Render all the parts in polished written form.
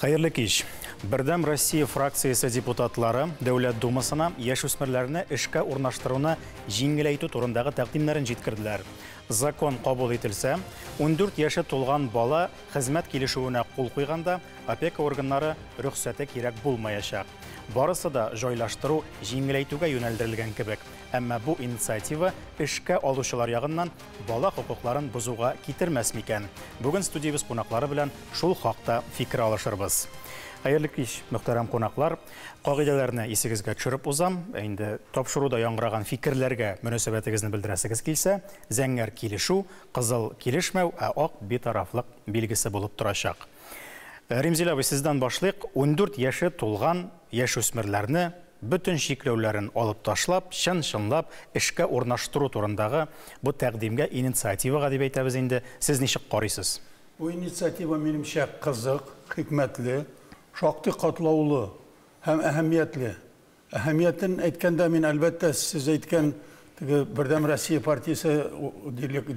Хәерле кич. Бердәм Россия фракциясе депутатлары Дәүләт Думасына яшүсмерләрне эшкә урнаштыруны җиңеләйтү турындагы тәкъдимнәрен җиткерделәр. Закон кабул ителсә, 14 яше тулган бала хезмәт килешүенә кул куйганда опека органнары рөхсәте кирәк булмаячак. Барысы да җайлаштыру җиңеләйтүгә юнәлдерелгән кебек. Әмма бу инициатива эшкә алучылар ягыннан бала хокукларын бозуга китермәс микән? Бүген студиябез кунаклары белән шул хакта фикер алышырбыз. Хәерле кич, мөхтәрәм кунаклар. Кагыйдәләрне исегезгә төшереп узам. Инде тапшыруда яңгыраган фикерләргә мөнәсәбәтегезне белдерәсегез килсә, зәңгәр килешү, кызыл килешмәү, ә ак битарафлык билгесе булып торачак. Римзил абый, сездән башлыйк. 14 яше тулган яшүсмерләрне бөтен чикләүләрен алып ташлап, чын-чынлап эшкә урнаштыру турындагы бу тәкъдимгә, инициативага дип әйтәбез инде, сез ничек карыйсыз? Бу инициатива минемчә кызык, хикмәтле, шактый катлаулы һәм әһәмиятле. Әһәмиятен әйткәндә мин әлбәттә сез әйткән теге Бердәм Россия партиясе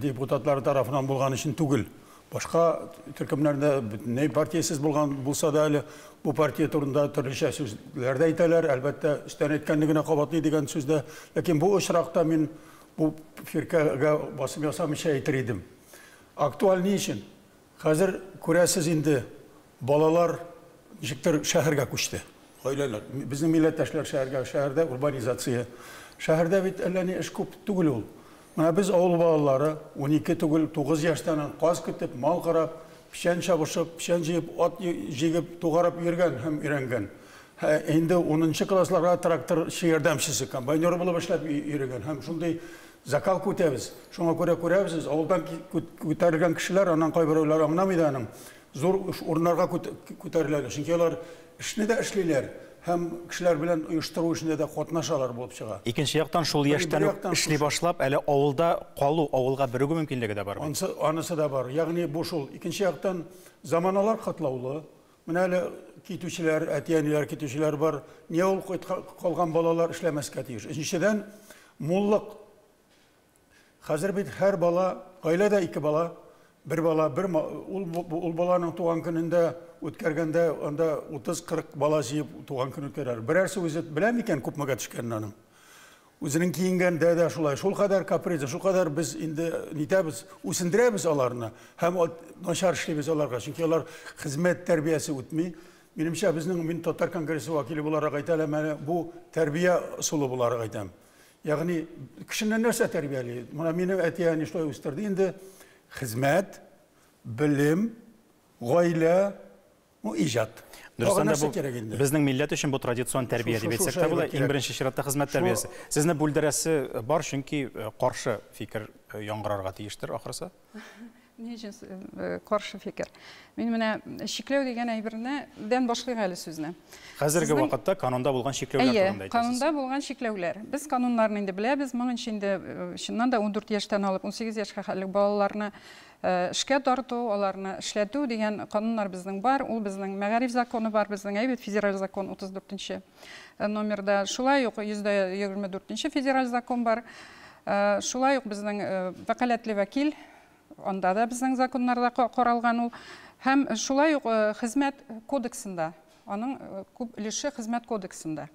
депутатлары тарафыннан булган өчен түгел. Башка төркемнәрдә бөтенләй партиясез булган булса да әле бу партия турында төрлечә сүзләр дә әйтәләр, әлбәттә, өстән әйткәнне генә кабатлый дигән сүз дә. Ләкин бу очракта мин бу фиркәгә басым ясамыйча әйтер идем. Актуаль ни өчен? Хәзер күрәсез инде, балалар ничектер шәһәргә күчте. Гаиләләр, безнең милләттәшләр шәһәргә, шәһәрдә урбанизация. Шәһәрдә бит әллә ни эш күп түгел ул. Менә без авыл балалары 12 түгел, 9 яшьтән каз көтеп, мал карап, печән чабышып, печән җыеп, ат җигеп, тугарып йөргән һәм өйрәнгән. Инде 10 классларга тракторчы ярдәмчесе, комбайнер булып эшләп йөргән һәм шундый закалка үтәбез. Шуңа күрә күрәбез, без авылдан күтәрелгән кешеләр, аннан кайберәүләр аңламый да аның, зур урыннарга күтәреләләр. Чөнки алар эшне дә эшлиләр һәм кешеләр белән оештыру эшендә дә катнашалар булып чыга. Икенче яктан шул яшьтән үк эшли башлап, әле авылда калу, авылга берегү мөмкинлеге дә бар бит. Анысы да бар. Ягъни бу шул. Икенче яктан заманалар катлаулы. Менә әле китүчеләр, әти-әниләр китүчеләр бар. Ни ул калган балалар эшләмәскә тиеш. Өченчедән, муллык. Хәзер бит һәр бала, гаиләдә ике бала, бер бала, бер ул баланың туган көнендә үткәргәндә анда 30-40 бала җыеп туган көн үткәрәләр. Берәрсе үзе белә микән күпмегә төшкәнен аның? Үзенең киенгәндә дә шулай, шул кадәр капризы, шул кадәр без инде нитәбез, үсендерәбез аларны һәм начар эшлибез аларга, чөнки алар хезмәт тәрбиясе үтми. Минемчә, безнең, мин Татар конгрессы вәкиле буларак әйтә алам, әле бу тәрбия ысулы буларак әйтәм. Ягъни кешене нәрсә тәрбияли? Менә минем әти-әни шулай үстерде инде. Хезмәт, белем, гаилә, ну, иҗат. Дөрестән дә бу безнең милләт өчен бу традицион тәрбия дип әйтсәк тә була, иң беренче чиратта хезмәт тәрбиясе. Сезне бүлдерәсе бар, чөнки каршы фикер яңгырарга тиештер ахрысы. Ни өчен каршы фикер? Мин менә чикләү дигән әйберне дән башлыйк әле сүзне. Хәзерге вакытта канунда булган чикләүләр турында әйтәсез. Канунда булган чикләүләр. Без кануннарны инде беләбез. Моңынчы инде чыннан да 14 яшьтән алып 18 яшькә хәтле балаларны эшкә тарту, аларны эшләтү дигән кануннар безнең бар. Ул безнең мәгариф законы бар, безнең әйбәт федераль закон 34 номерда. Шулай ук 124 федераль закон бар. Шулай ук безнең вәкаләтле вәкил, анда да безнең законнарда каралган ул. Һәм шулай ук хезмәт кодексында, аның күп өлеше хезмәт кодексында.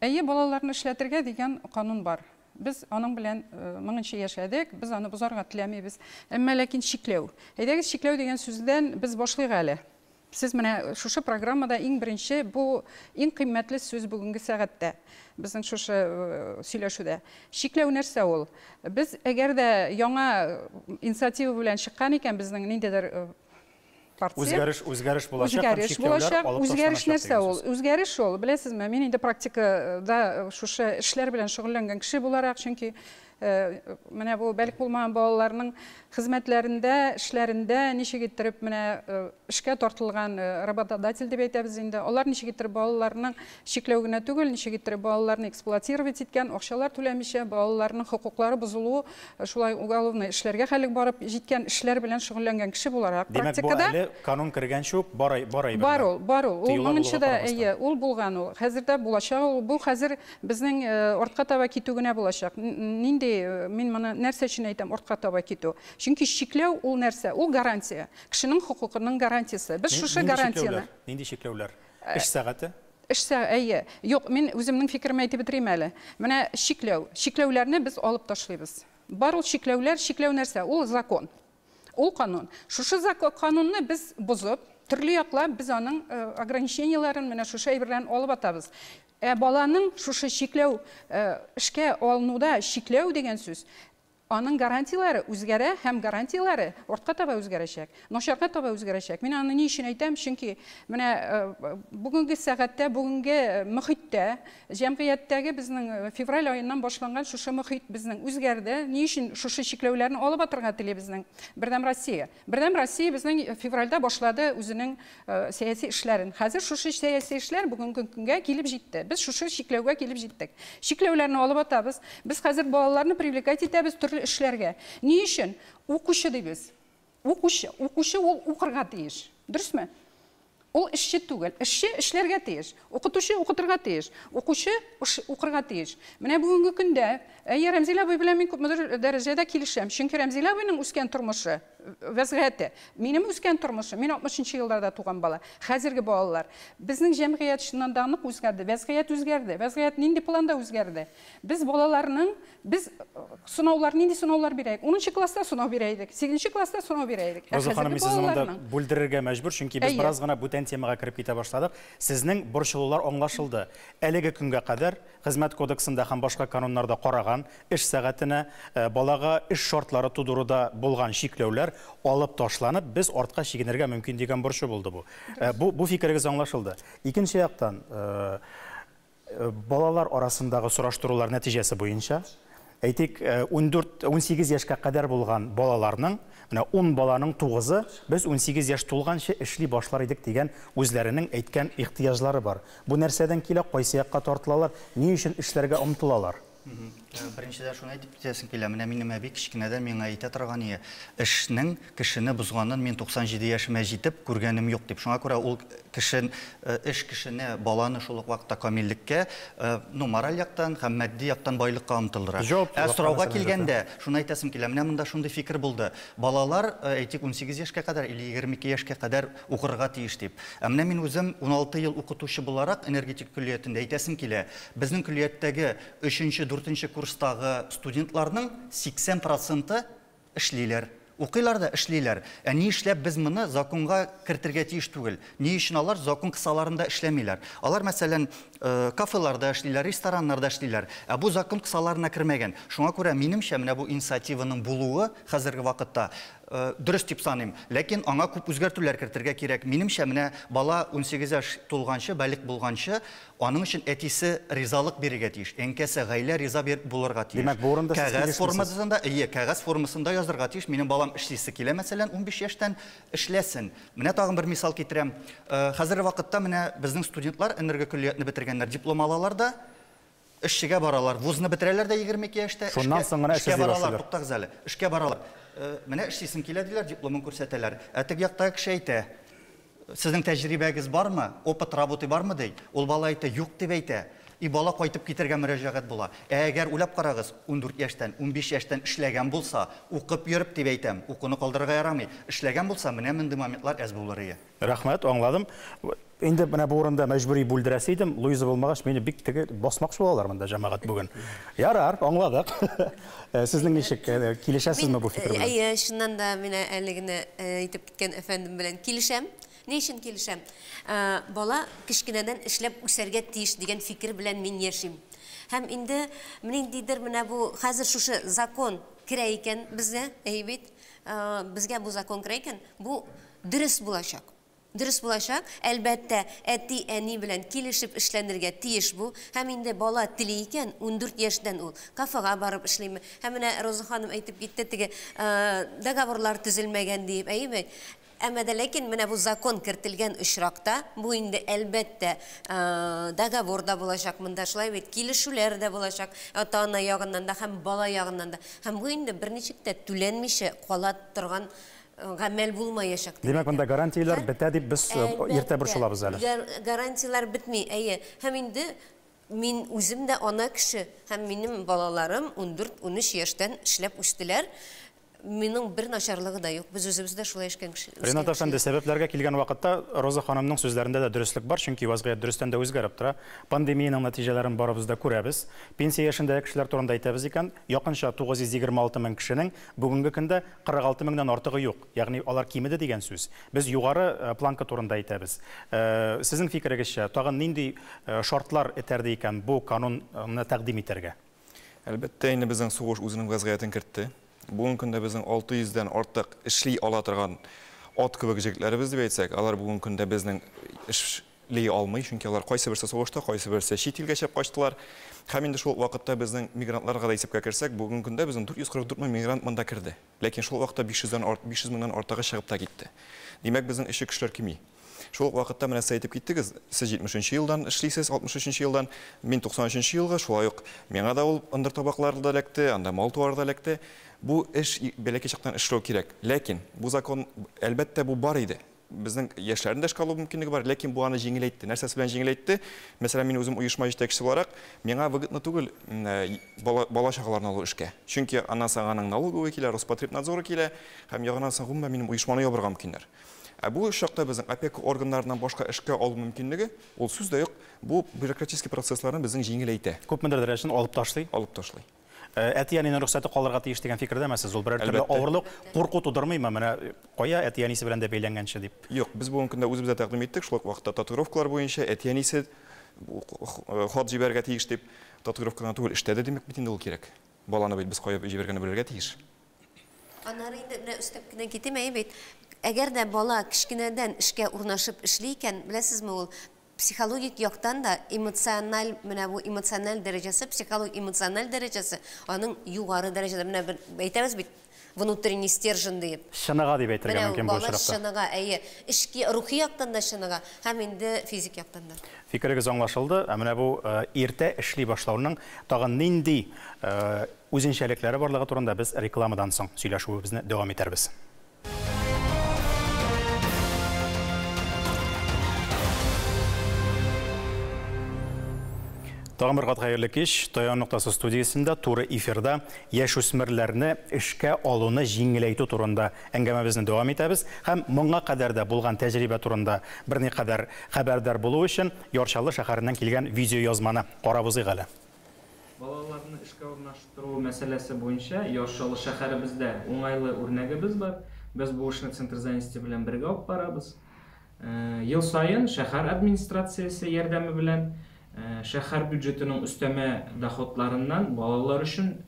Әйе, балаларны эшләтергә дигән канун бар. Без аның белән моңынчы яшәдек, без аны бозарга теләмибез. Әмма ләкин чикләү. Әйдәгез, чикләү дигән сүздән без башлыйк әле. Сез менә шушы программада иң беренче, бу иң кыйммәтле сүз бүгенге сәгатьтә, безнең шушы сөйләшүдә. Чикләү нәрсә ул? Без әгәр дә яңа инициатива белән чыккан икән, безнең ниндидер партия. Үзгәреш, үзгәреш булачак һәм чикләүләр алып Үзгәреш нәрсә ул? Үзгәреш ул, беләсезме, мин инде практикада шушы эшләр белән шөгыльләнгән кеше буларак, чөнки менә бу бәлки булмаган балаларның хезмәтләрендә, эшләрендә ничек иттереп менә эшкә тартылган работодатель дип әйтәбез инде, алар ничек иттереп балаларның чикләү генә түгел, ничек иттереп балаларны эксплуатировать иткән, акчалар түләмичә, балаларның хокуклары бозылуы, шулай уголовный эшләргә хәлек барып җиткән эшләр белән шөгыльләнгән кеше буларак практикада. Димәк, бу әле канун кергәнче үк бар әйберләр. Бар ул, бар ул. Ул моңынчы да, әйе, ул булган ул. Хәзер дә булачак ул. Бу хәзер безнең артка таба китү генә булачак. Нинди Чөнки мин моны нәрсә өчен әйтәм, артка таба китү. Чөнки чикләү ул нәрсә? Ул гарантия. Кешенең хокукының гарантиясе. Без шушы гарантияне. Нинди чикләүләр? Эш сәгате? Эш сәгате, әйе. Юк, мин үземнең фикеремне әйтеп бетерим әле. Менә чикләү. Чикләүләрне без алып ташлыйбыз. Бар ул чикләүләр, чикләү нәрсә? Ул закон. Ул канун. Шушы закон, канунны без бозып, төрле яклап без аның ограничениеләрен, менә шушы әйберләрен алып атабыз. Ә баланың шушы чикләү, эшкә алынуда чикләү дигән сүз, аның гарантияләре үзгәрә һәм гарантияләре артка таба үзгәрәчәк, начарга таба үзгәрәчәк. Мин аны ни өчен әйтәм? Чөнки менә бүгенге сәгатьтә, бүгенге мөхиттә, җәмгыятьтәге безнең февраль аеннан башланган шушы мөхит безнең үзгәрде. Ни өчен шушы чикләүләрне алып атырга тели безнең Бердәм Россия? Бердәм Россия безнең февральдә башлады үзенең сәяси эшләрен. Хәзер шушы сәяси эшләр бүгенге көнгә килеп җитте. Без шушы чикләүгә килеп җиттек. Чикләүләрне алып атабыз. Без хәзер балаларны привлекать итәбез төрле эшләргә. Ни өчен? Укучы дибез. Укучы. Укучы ул укырга тиеш. Дөресме? Ул эшче түгел. Эшче эшләргә тиеш. Укытучы укытырга тиеш. Укучы укырга тиеш. Менә бүгенге көндә, әйе, Рәмзил абый белән мин күпмедер дәрәҗәдә килешәм. Чөнки Рәмзил абыйның үскән тормышы, вәзгыяте, минем үскән тормышым, мин 60 елларда туган бала, хәзерге балалар. Безнең җәмгыять чыннан да нык үзгәрде, вәзгыять үзгәрде. Вәзгыять нинди планда үзгәрде? Без балаларның, без сынаулар, нинди сынаулар бирә идек? 10 класста сынау бирә идек, 8 класста сынау бирә идек. Роза ханым, мин сезне монда бүлдерергә мәҗбүр, чөнки без бераз гына бүтән темага кереп китә башладык. Сезнең борчылулар аңлашылды. Әлеге көнгә кадәр Хезмәт кодексында һәм башка кануннарда караган эш сәгатенә, балага эш шартлары тудыруда булган чикләүләр алып ташланып, без артка чигенергә мөмкин дигән борчу булды бу. Бу фикерегез аңлашылды. Икенче яктан, балалар арасындагы сораштырулар нәтиҗәсе буенча, әйтик, 14-18 яшькә кадәр булган балаларның, менә 10 баланың 9-ы без 18 яшь тулганчы эшли башлар идек дигән үзләренең әйткән ихтыяҗлары бар. Бу нәрсәдән килә, кайсы якка тартылалар, ни өчен эшләргә омтылалар? Беренчедән шуны әйтеп китәсем килә, менә минем әби кечкенәдән миңа әйтә торган иде, эшнең кешене бозганын мин 97 яшемә җитеп күргәнем юк дип. Шуңа күрә ул кеше, эш кешене, баланы шул ук вакытта камиллеккә, ну, мораль яктан һәм матди яктан байлыкка омтылдыра. Ә сорауга килгәндә, шуны әйтәсем килә, менә монда шундый фикер булды. Балалар, әйтик, 18 яшькә кадәр или 22 яшькә кадәр укырга тиеш дип. Ә менә мин үзем 16 ел укытучы буларак энергетик көллиятендә әйтәсем килә, безнең көллияттәге 3-4 курстагы студентларның 80 проценты эшлиләр. Укыйлар да эшлиләр. Ә ни эшләп без моны законга кертергә тиеш түгел? Ни өчен алар закон кысаларында эшләмиләр? Алар, мәсәлән, кафеларда эшлиләр, рестораннарда эшлиләр. Ә бу закон кысаларына кермәгән. Шуңа күрә, минемчә, менә бу инициативаның булуы хәзерге вакытта дөрес дип саныйм. Ләкин аңа күп үзгәртүләр кертергә кирәк. Минемчә, менә бала 18 яшь тулганчы, балигъ булганчы, аның өчен әтисе ризалык бирергә тиеш. Әнкәсе, гаилә риза булырга тиеш. Димәк, бу урында сез килешмисез? Формасында, әйе, кәгазь формасында язырга тиеш. Минем балам эшлисе килә, мәсәлән, 15 яшьтән эшләсен. Менә тагын бер мисал китерәм. Хәзерге вакытта менә безнең студентлар энергокөллиятне бетергәннәр, диплом алалар да, эшчегә баралар. Вузны бетерәләр дә 22 яшьтә. Шуннан соң гына эшкә баралар, туктагыз әле. Эшкә баралар. Менә эшлисем килә диләр, дипломын күрсәтәләр. Ә теге яктагы кеше әйтә, сезнең тәҗрибәгез бармы, опыт работы бармы ди. Ул бала әйтә, юк дип әйтә. И бала кайтып китергә мөрәҗәгать була. Ә әгәр уйлап карагыз, 14 яшьтән, 15 яшьтән эшләгән булса, укып йөреп дип әйтәм, укуны калдырырга ярамый. Эшләгән булса, менә мондый моментлар әз булыр иде. Рәхмәт, аңладым. Инде менә бу урында мәҗбүри бүлдерәсе идем. Луиза булмагач, мине бик теге басмакчы булалар монда җәмәгать бүген. Ярар, аңладык. Сезнең ничек, килешәсезме бу фикер белән? Әйе, чыннан да менә әле генә әйтеп киткән әфәндем белән килешәм. Ни өчен килешәм? Бала кечкенәдән эшләп үсәргә тиеш дигән фикер белән мин яшим. Һәм инде ниндидер менә бу хәзер шушы закон керә икән безгә, әйе бит, безгә бу закон керә икән, бу дөрес булачак. Дөрес булачак, әлбәттә, әти-әни белән килешеп эшләнергә тиеш бу. Һәм инде бала тели икән, 14 яшьтән ул кафега барып эшлиме. Һәм менә Роза ханым әйтеп китте, теге договорлар төзелмәгән диеп, әйеме? Әмма дә ләкин менә бу закон кертелгән очракта, бу инде әлбәттә договор да булачак монда, шулай бит, килешүләр дә булачак ата-ана ягыннан да һәм бала ягыннан да. Һәм бу инде берничек тә түләнмичә кала торган гамәл булмаячак. Димәк, монда гарантияләр бетә дип без иртә борчылабыз әле. Гарантияләр бетми, әйе. Һәм инде Мин үзем дә ана кеше һәм минем балаларым 14-13 яшьтән эшләп үстеләр. Минем бер начарлыгы да юк. Без үзебез дә шулай эшкән кеше. Ренат әфәнде, сәбәпләргә килгән вакытта Роза ханымның сүзләрендә дә дөреслек бар, чөнки вазгыять дөрестән дә үзгәреп тора. Пандемиянең нәтиҗәләрен барыбыз да күрәбез. Пенсия яшендәге кешеләр турында әйтәбез икән, якынча 926 мең кешенең бүгенге көндә 46 меңнән артыгы юк. Ягъни алар кимеде дигән сүз. Без югары планка турында әйтәбез. Сезнең фикерегезчә, тагын нинди шартлар этәрде икән бу канунны тәкъдим итәргә? Әлбәттә, инде безнең сугыш үзенең вазгыятен кертте. Бүгенге көндә безнең 600дән артык эшли ала торган ат кебек җегетләребез дип әйтсәк, алар бүгенге көндә безнең эшли алмый, чөнки алар кайсы берсе сугышта, кайсы берсе чит илгә чыгып качтылар. Һәм инде шул вакытта безнең мигрантларга да исәпкә керсәк, бүгенге көндә безнең 444 мең мигрант монда керде. Ләкин шул вакытта 500 меңнән артыгы чыгып та китте. Димәк, безнең эшче көчләр кими. Шул вакытта менә сез әйтеп киттегез, сез 70 елдан эшлисез, 63 елдан, мин 93 елгы, шулай ук миңа да ул ындыр табаклары да эләкте, анда мал-туар да эләкте. Бу эш бәләкәй чактан эшләү кирәк. Ләкин бу закон, әлбәттә, бу бар иде. Безнең яшьләрнең дә эшкә алу мөмкинлеге бар, ләкин бу аны җиңеләйтте. Нәрсәсе белән җиңеләйтте? Мәсәлән, мин үзем оешма җитәкчесе буларак, миңа выгодно түгел бала чагаларны алу эшкә. Чөнки аннан соң аның налоговый килә, Роспотребнадзоры килә, һәм ягыннан соң гомумән минем оешманы ябырга мөмкиннәр. Ә бу очракта безнең опека органнарыннан башка эшкә алу мөмкинлеге, ул сүз дә юк, бу бюрократический процессларны безнең җиңеләйтә. Күпмедер дәрәҗәсен алып ташлый. Алып ташлый. Әти-әнинең рөхсәте калырга тиеш дигән фикердәме сез? Ул берәр төрле авырлык, курку тудырмыймы? Менә кая әти-әнисе белән дә бәйләнгәнче дип. Юк, без бүгенге көндә үзебез дә тәкъдим иттек, шул ук вакытта татуировкалар буенча әти-әнисе хат җибәрергә тиеш дип, татуировкадан түгел, эштә дә димәк бит инде ул кирәк. Баланы бит без кая җибәргәнне белергә тиеш. Аннары инде менә өстәп кенә китим, әйе бит. Әгәр дә бала кечкенәдән эшкә урнашып эшли икән, беләсезме ул психологик яктан да эмоциональ, менә бу эмоциональ дәрәҗәсе, психологик эмоциональ дәрәҗәсе аның югары дәрәҗәдә. Менә бер әйтәбез бит, внутренний стержень диеп. Чыныга дип әйтергә мөмкин бу очракта. Чыныга, әйе. Эшке рухи яктан да чыныга, һәм инде физик яктан да. Фикерегез аңлашылды. Ә менә бу иртә эшли башлауның тагын нинди үзенчәлекләре барлыгы турында без рекламадан соң сөйләшүебезне дәвам итәрбез. Тагын бер кат хәерле кич. Таяну ноктасы студиясендә туры эфирда яшүсмерләрне эшкә алуны җиңеләйтү турында әңгәмәбезне дәвам итәбез һәм моңа кадәр дә булган тәҗрибә турында берникадәр хәбәрдар булу өчен Яр Чаллы шәһәреннән килгән видеоязманы карап узыйк әле. Балаларны эшкә урнаштыру мәсьәләсе буенча Яр Чаллы шәһәребездә уңайлы үрнәгебез бар. Без бу эшне Центр занятости белән бергә алып барабыз. Ел саен шәһәр администрациясе ярдәме белән шәһәр бюджетының өстәмә доходларыннан балалар өчен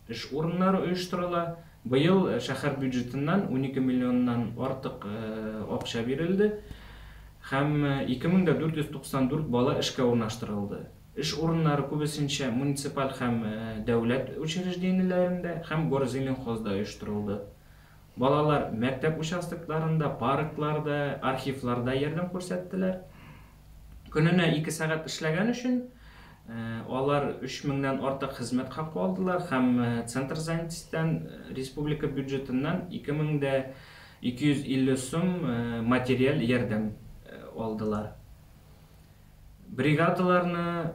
эш урыннары оештырыла. Быел шәһәр бюджетыннан 12 миллионнан артык акча бирелде һәм 2494 бала эшкә урнаштырылды. Эш урыннары күбесенчә муниципаль һәм дәүләт учреждениеләрендә һәм горзеленхозда оештырылды. Балалар мәктәп участокларында, паркларда, архивларда ярдәм күрсәттеләр. Көненә 2 сәгать эшләгән өчен алар 3000-нән артык хезмәт хакы алдылар һәм Центр занятостьтан республика бюджетыннан 2250 сум материаль ярдәм алдылар. Бригадаларны,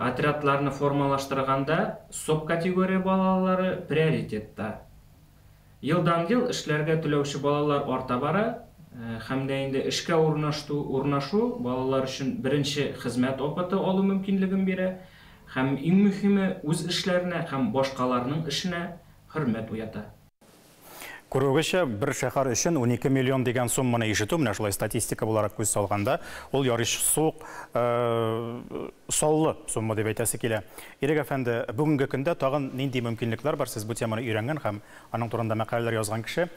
отрядларны формалаштырганда СОП категория балалары приоритетта. Елдан-ел эшләргә теләүче балалар арта бара. Һәм дә инде эшкә урнашу балалар өчен беренче хезмәт опыты алу мөмкинлеген бирә һәм иң мөһиме үз эшләренә һәм башкаларның эшенә хөрмәт уята. Күрүегезчә, бер шәһәр өчен 12 миллион дигән сумманы ишетү, менә шулай статистика буларак күз салганда, ул ярыш сук саллы сумма дип әйтәсе килә. Ирек әфәнде, бүгенге көндә тагын нинди мөмкинлекләр бар? Сез бу теманы өйрәнгән һәм аның турында мәкаләләр язган кеше.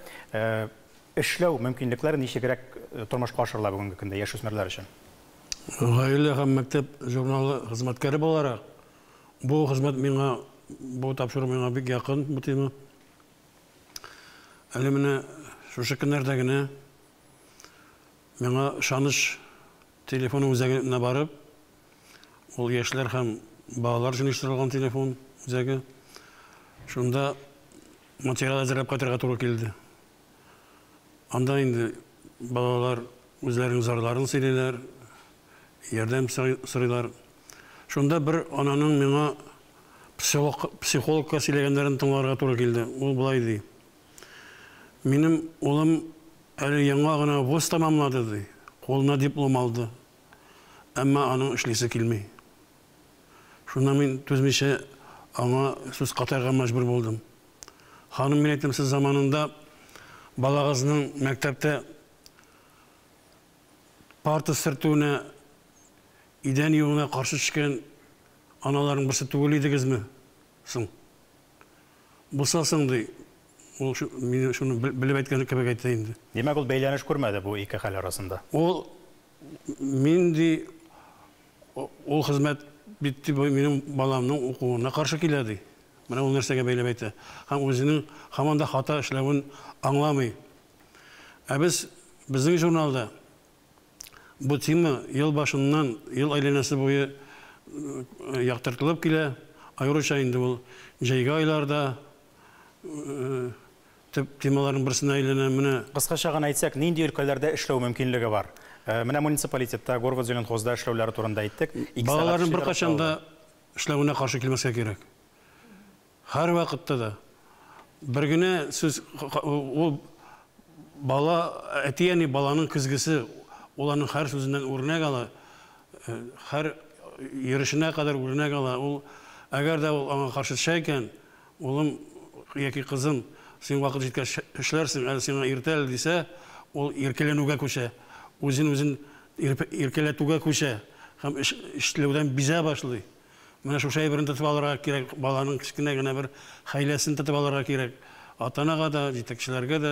Эшләү мөмкинлекләре ничегрәк тормышка ашырыла бүгенге көндә яшүсмерләр өчен? Гаилә һәм мәктәп журналы хезмәткәре буларак, бу хезмәт миңа, бу тапшыру миңа бик якын, бу тема. Әле менә шушы көннәрдә генә миңа ышаныч телефоны үзәгенә барып, ул яшьләр һәм балалар өчен оештырылган телефон үзәге, шунда материал әзерләп кайтырга туры килде. Анда инде балалар үзләренең зарларын сөйлиләр, ярдәм сорыйлар. Шунда бер ананың миңа психологка сөйләгәннәрен тыңларга туры килде. Ул болай ди: Минем улым әле яңа гына вуз тәмамлады, ди. Кулына диплом алды. Әмма аның эшлисе килми. Шунда мин түзмичә аңа сүз катарга мәҗбүр булдым. Ханым, мин әйттем, сез заманында балагызның мәктәптә парта сөртүенә, идән юуына каршы төшкән аналарның берсе түгел идегезме соң? Булса соң, ди, ул мине шуны белеп әйткән кебек әйтә инде. Димәк, ул бәйләнеш күрмәде бу ике хәл арасында. Ул мин ди, ул хезмәт бит ди, минем баламның укуына каршы килә ди. Менә ул нәрсәгә бәйләп әйтә. Һәм үзенең һаман да хата эшләвен аңламый. Ә без безнең журналда бу тема ел башыннан ел әйләнәсе буе яктыртылып килә. Аеруча инде ул җәйге айларда төп темаларның берсенә әйләнә. Менә кыскача гына әйтсәк, нинди өлкәләрдә эшләү мөмкинлеге бар? Менә муниципалитетта, Горводзеленхозда эшләүләре турында әйттек. Балаларның беркайчан да эшләвенә каршы килмәскә кирәк. Һәр вакытта да бер генә сүз, ул бала, әти-әни баланың көзгесе, ул аның һәр сүзеннән үрнәк ала, һәр йөрешенә кадәр үрнәк ала. Ул әгәр дә ул аңа каршы төшә икән, улым яки кызым, син вакыт җиткәч эшләрсең, әле сиңа иртә әле дисә, ул иркәләнүгә күчә, үзен-үзен иркәләтүгә күчә һәм эшләүдән бизә башлый. Менә шушы әйберне тотып алырга кирәк, баланың кечкенә генә бер хәйләсен тотып алырга кирәк. Ата-анага да, җитәкчеләргә дә,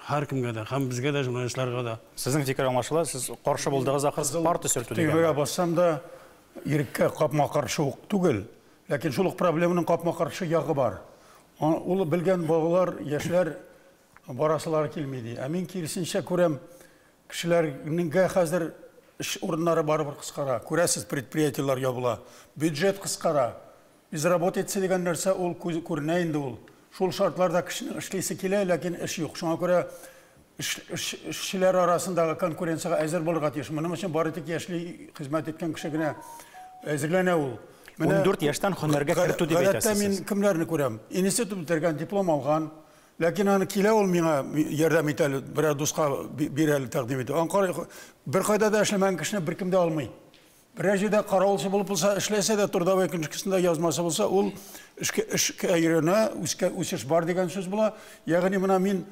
һәркемгә дә, һәм безгә дә, журналистларга да. Сезнең фикер аңлашыла, сез каршы булдыгыз ахрысы, парта сөртү дигәндә. Төймәгә бассам да, иреккә капма-каршы ук түгел, ләкин шул ук проблеманың капма-каршы ягы бар. Ул белгән балалар, яшьләр барасылары килми ди. Ә мин киресенчә күрәм, кешеләргә хәзер эш урыннары барыбер кыскара. Күрәсез, предприятиеләр ябыла, бюджет кыскара. Безработица дигән нәрсә ул күренә инде ул. Шул шартларда кешенең эшлисе килә, ләкин эш юк. Шуңа күрә эшчеләр арасындагы конкуренциягә әзер булырга тиеш. Моның өчен бары тик яшьли хезмәт иткән кеше генә әзерләнә ул. 14 яшьтән һөнәргә кертү дип әйтәсез. Гадәттә мин кемнәрне күрәм? Институт бетергән, диплом алган, ләкин аны килә ул миңа ярдәм итә әле, берәр дуска бирә әле, тәкъдим итә. Аны беркайда да эшләмәгән кешене беркем дә алмый. Берәр җирдә каравылчы булып булса, эшләсә дә, трудовой книжкасында язмасы булса, ул эшкә өйрәнә, үсеш бар дигән сүз була. Ягъни менә мин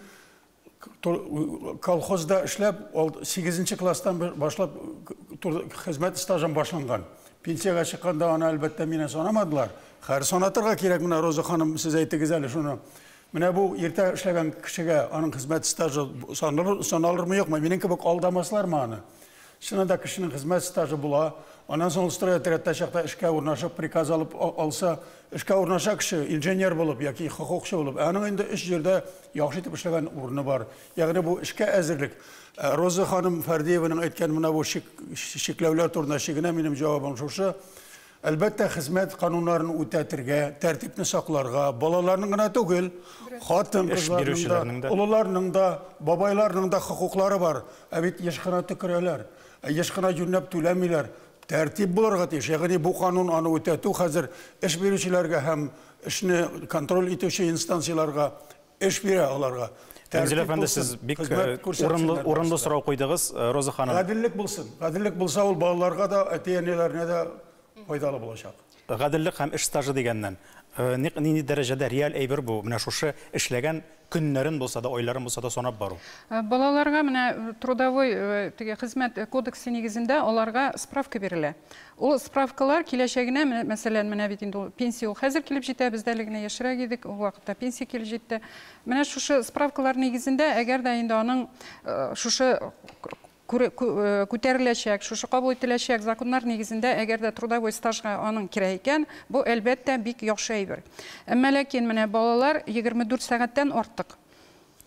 колхозда эшләп, 8 класстан башлап хезмәт стажым башланган. Пенсиягә чыкканда аны әлбәттә мине санамадылар. Хәер санатырга кирәк, менә Роза ханым, сез әйтегез әле шуны. Менә бу иртә эшләгән кешегә аның хезмәт стажы саналырмы, юкмы? Минем кебек алдамаслармы аны? Чыннан да кешенең хезмәт стажы була. Аннан соң ул стройотрядта чакта эшкә урнашып, приказ алып алса, эшкә урнаша кеше инженер булып яки хокукчы булып. Ә аның инде эш җирдә яхшы итеп эшләгән урыны бар. Ягъни бу эшкә әзерлек. Роза ханым Фәрдиеваның әйткән менә бу чикләүләр турында шигенә минем җавабым шушы. Әлбәттә, хезмәт кануннарын үтәтергә, тәртипне сакларга, балаларның гына түгел, хатын-кызларның да, олыларның да, бабайларның да хокуклары бар. Ә бит еш кына төкерәләр, еш кына юньләп түләмиләр. Тәртип булырга тиеш. Ягъни бу канун аны үтәтү хәзер эш бирүчеләргә һәм эшне контроль итүче инстанцияләргә эш бирә аларга. Тәнзил әфәнде, сез бик урынлы сорау куйдыгыз, Роза ханым. Гаделлек булсын. Гаделлек булса, ул балаларга да, әти-әниләренә дә файдалы булачак. Гаделлек һәм эш стажы дигәннән, нинди дәрәҗәдә реаль әйбер бу? Менә шушы эшләгән көннәрен булса да, айларын булса да санап бару. Балаларга менә трудовой теге хезмәт кодексы нигезендә аларга справка бирелә. Ул справкалар киләчәгенә, мәсәлән, менә бит инде ул пенсия ул хәзер килеп җитә, без дә әле генә яшьрәк идек, ул вакытта пенсия килеп җитте. Менә шушы справкалар нигезендә, әгәр дә инде аның шушы күтәреләчәк, шушы кабул ителәчәк законнар нигезендә, әгәр дә трудовой стажга аның кирәк икән, бу әлбәттә бик яхшы әйбер. Әмма ләкин менә балалар 24 сәгатьтән артык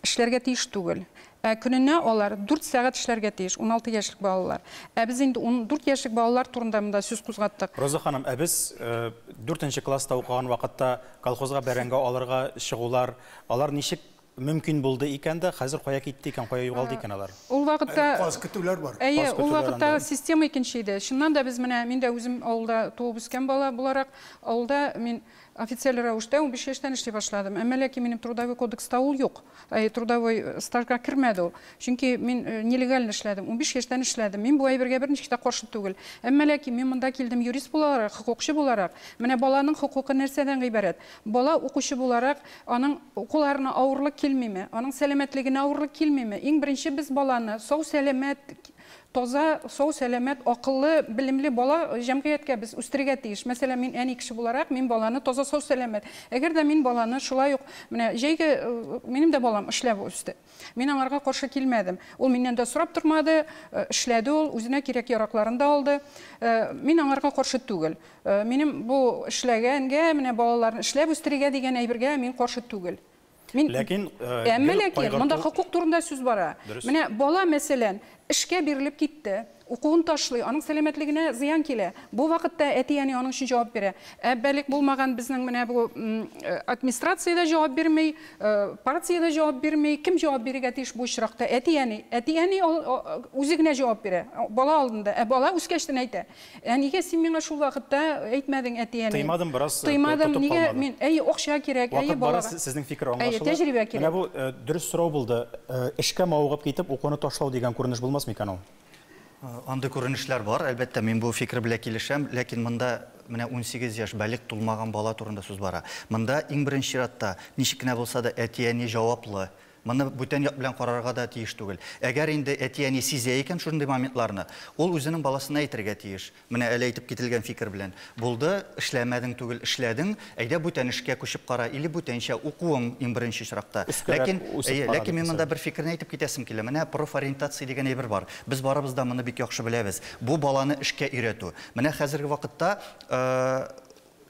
эшләргә тиеш түгел. Ә көненә алар 4 сәгать эшләргә тиеш, 16 яшьлек балалар. Ә без инде 14 яшьлек балалар турында монда сүз кузгаттык. Роза ханым, ә без 4 класста укыган вакытта колхозга бәрәңге алырга чыгулар, алар ничек мөмкин булды икән дә, хәзер кая китте икән, кая югалды икән алар? Ул вакытта Каз көтүләр бар. Әйе, Каз ул көтүләр вакытта анда. система икенче иде. Чыннан да без менә мин дә үзем авылда туып үскән бала буларак, авылда мин официаль рәвештә 15 яшьтән эшли башладым. Әмма ләкин минем трудовой кодекста ул юк. Әй, трудовой стажга кермәде ул. Чөнки мин нелегально эшләдем. 15 яшьтән эшләдем. Мин бу әйбергә берничек тә каршы түгел. Әмма ләкин мин монда килдем юрист буларак, хокукчы буларак. Менә баланың хокукы нәрсәдән гыйбарәт? Бала укучы буларак, аның укуларына авырлык килмиме? Аның сәламәтлегенә авырлык килмиме? Иң беренче без баланы сау сәламәт, таза, сау сәламәт, акыллы, белемле бала җәмгыятькә без үстерергә тиеш. Мәсәлән, мин әни кеше буларак, мин баланы таза, сау сәламәт. Әгәр дә мин баланы шулай ук, менә җәйге, минем дә балам эшләп үсте. Мин аңарга каршы килмәдем. Ул миннән дә сорап тормады, эшләде ул, үзенә кирәк яракларын да алды. Мин аңарга каршы түгел. Минем бу эшләгәнгә, менә балаларны эшләп үстерергә дигән әйбергә мин каршы түгел. Мин Ләкин, Әмма гел ләкин кайгырту монда хокук турында сүз бара. Дөрес. Менә бала, мәсәлән, эшкә бирелеп китте, укуын ташлый, аның сәламәтлегенә зыян килә. Бу вакытта әти-әни аның өчен җавап бирә. Ә бәлек булмаган безнең менә бу администрация дә җавап бирми, партия дә җавап бирми. Кем җавап бирергә тиеш бу очракта? Әти-әни. Әти-әни үзе генә җавап бирә бала алдында. Ә бала үскәчтен әйтә. Ә нигә син миңа шул вакытта әйтмәдең, әти-әни? Тыймадым, бераз, Тыймадым, тотып нигә калмадым. мин? Әйе, акча кирәк, әйе, Вакыт бара, балага. сезнең фикер Әйе, аңлашыла. тәҗрибә кирәк. Менә бу дөрес сорау булды. Эшкә мавыгып китеп, укуны ташлау дигән күренеш булмас микән ул? Андый күренешләр бар, әлбәттә, мин бу фикер белән килешәм, ләкин монда менә 18 яшь балигъ тулмаган бала турында сүз бара. Монда иң беренче чиратта ничек кенә булса да әти-әни җаваплы. Моны бүтән як белән карарга да тиеш түгел. Әгәр инде әти-әни сизә икән шундый моментларны, ул үзенең баласына әйтергә тиеш. Менә әле әйтеп кителгән фикер белән. Булды, эшләмәдең түгел, эшләдең, әйдә бүтән эшкә күчеп кара, или бүтәнчә укуың иң беренче очракта. Өскәрәк Ләкин, үсеп әйе, кара ләкин дип мин монда әйтсәң. бер фикерне әйтеп китәсем килә. Менә профориентация дигән әйбер бар. Без барыбыз да моны бик яхшы беләбез. Бу баланы эшкә өйрәтү. Менә хәзерге вакытта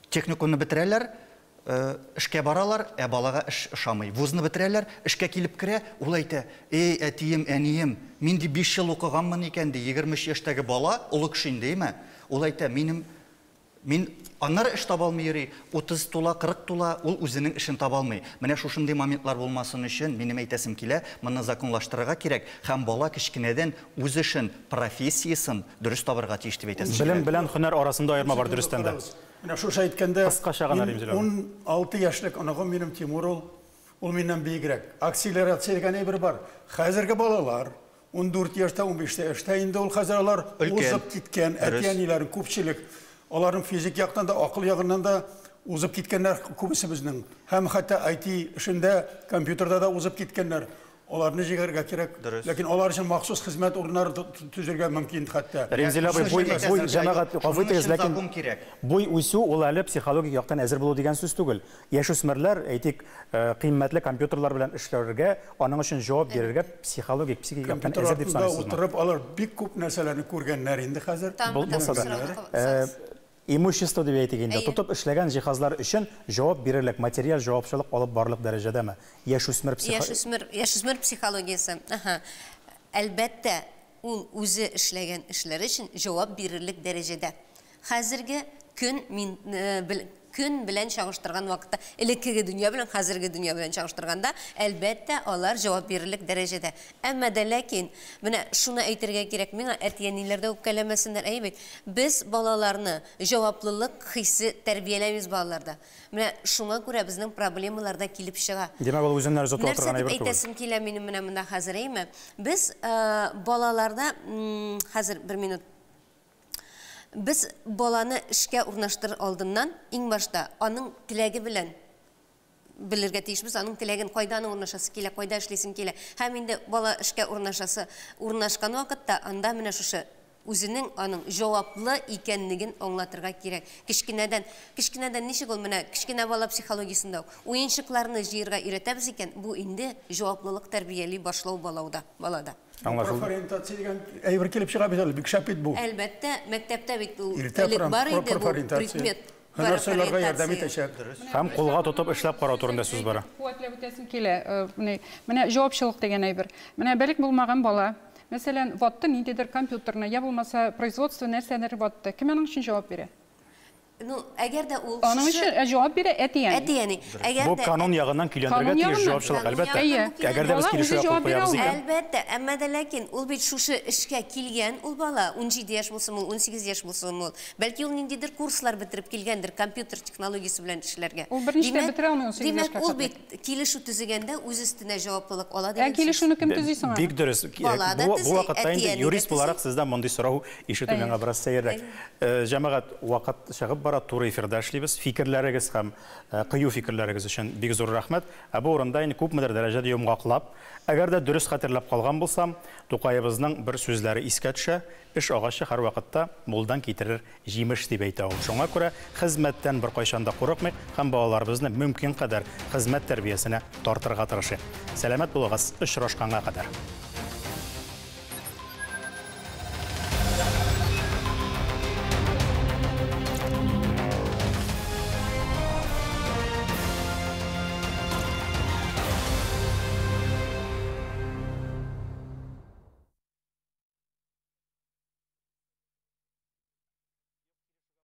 техникумны бетерәләр, эшкә баралар, ә балага эш ошамый. Вузны бетерәләр, эшкә килеп керә, ул әйтә: "Эй, әтием, әнием, мин ди 5 ел укыганмын икән ди, 23 яшьтәге бала, олы кеше инде, әйме? Ул әйтә: мин аннары эш таба алмый йөри, 30 тула, 40 тула, ул үзенең эшен таба алмый. Менә шушындый моментлар булмасын өчен минем әйтәсем килә, моны законлаштырырга кирәк һәм бала кечкенәдән үз эшен, профессиясен дөрес табырга тиеш дип әйтәсем килә. Белем белән һөнәр арасында аерма бар дөрестән дә. Менә шушы әйткәндә, Кыскача гына, мин Римзил абый. 16 яшьлек оныгым минем Тимур ул, ул миннән биегрәк. Акселерация дигән әйбер бар. Хәзерге балалар 14 яшьтә, 15 яшьтә инде ул хәзер алар Өлкән. узып киткән, Дөрес. әти-әниләрен күпчелек, аларның физик яктан да, акыл ягыннан да узып киткәннәр күбесе безнең. Һәм хәтта ай ти эшендә, компьютерда да узып киткәннәр. Аларны җигәргә кирәк. Дөрес. Ләкин алар өчен махсус хезмәт урыннары төзергә мөмкин хәтта. Римзил абый, Шуның өчен буй әйтәсем җәмәгать, килә, гафу шуның итегез, өчен ләкин закон кирәк. буй үсү ул әле психологик яктан әзер булу дигән сүз түгел. Яшүсмерләр, әйтик, кыйммәтле компьютерлар белән эшләргә, аның өчен җавап бирергә психологик, психик яктан Компьютер әзер дип артында саныйсызмы? утырып, алар бик күп нәрсәләрне күргәннәр инде хәзер. Там, Бул-, там булса да. сорау кабат. Имущество дип әйтик инде, Әйе. тотып эшләгән җиһазлар өчен җавап бирерлек, материаль җавапчылык алып барлык дәрәҗәдәме? Яшүсмер психо- Яшүсмер психологиясе. Аһа. Әлбәттә, ул үзе эшләгән эшләр өчен җавап бирерлек дәрәҗәдә. Хәзерге көн мин көн белән чагыштырган вакытта, элеккеге дөнья белән хәзерге дөнья белән чагыштырганда, әлбәттә, алар җавап бирерлек дәрәҗәдә. Әмма дә ләкин менә шуны әйтергә кирәк, миңа әти-әниләр дә үпкәләмәсеннәр, әйе бит. Без балаларны җаваплылык хисе тәрбияләмибез балаларда. Менә шуңа күрә безнең проблемалар да килеп чыга. Димәк, ул үзеннән үзе туа Нәрсә торган дип әйбер түгел. әйтәсем килә минем менә монда хәзер, әйеме? Без балаларда хәзер бер минут. Без баланы эшкә урнаштырыр алдыннан иң башта аның теләге белән белергә тиешбез, аның теләген, кайда аның урнашасы килә, кайда эшлисен килә. Һәм инде бала эшкә урнашкан вакытта анда менә шушы үзенең аның җаваплы икәнлеген аңлатырга кирәк. Кечкенәдән, кечкенәдән ничек ул менә кечкенә бала психологиясендә үк уенчыкларны җыярга өйрәтәбез икән, бу инде җаваплылык тәрбияли башлау балада. Аңлашылды. Профориентация дигән әйбер килеп чыга бит әле, бик шәп бит бу. Әлбәттә, мәктәптә бит ул Иртә элек бар иде бу профориентация. предмет. Һөнәр сайларга ярдәм Профориентация. итәчәк. Дөрес. Һәм кулга тотып эшләп карау турында сүз бара. Куәтләп үтәсем килә. Менә җавапчылык дигән әйбер. Менә бәлек булмаган бала, мәсәлән, ватты ниндидер компьютерны, я булмаса производство нәрсәдер ватты. Кем аның өчен җавап бирә? Ну, әгәр дә ул Аның өчен җавап бирә әти-әни. Әти-әни. Әгәр Бу дә канун ягыннан көйләндерергә Канун тиеш ягыннан. җавапчылык, әлбәттә. Әйе. Әгәр дә без Бала үзе килешүгә кул җавап бирә куябыз алмый. икән. Әлбәттә, әмма дә ләкин ул бит шушы эшкә килгән ул бала, 17 яшь булсын ул, 18 яшь булсын ул. Бәлки ул ниндидер курслар бетереп килгәндер компьютер технологиясе белән эшләргә. Ул берничә Димәк- бетерә алмый 18 Димәк, яшькә ул хәтле. бит килешү төзегәндә үз өстенә җаваплылык ала Ә дигән сүз. килешүне кем төзи соң аны? Бик дөрес. Бала да Бу, бу төзи, вакытта инде әти-әни дә юрист төзи. буларак сездән мондый сорау ишетү Әйе. миңа бераз сәеррәк. Җәмәгать, вакыт чыгып бара, туры эфирда эшлибез. Фикерләрегез һәм кыю фикерләрегез өчен бик зур рәхмәт. Ә бу урында инде күпмедер дәрәҗәдә йомгаклап, әгәр дә дөрес хәтерләп калган булсам, Тукаебызның бер сүзләре искә төшә: эш агачы һәрвакытта мулдан китерер җимеш дип әйтә ул. Шуңа күрә хезмәттән беркайчан да курыкмыйк һәм балаларыбызны мөмкин кадәр хезмәт тәрбиясенә тартырга тырышыйк. Сәламәт булыгыз, очрашканга кадәр.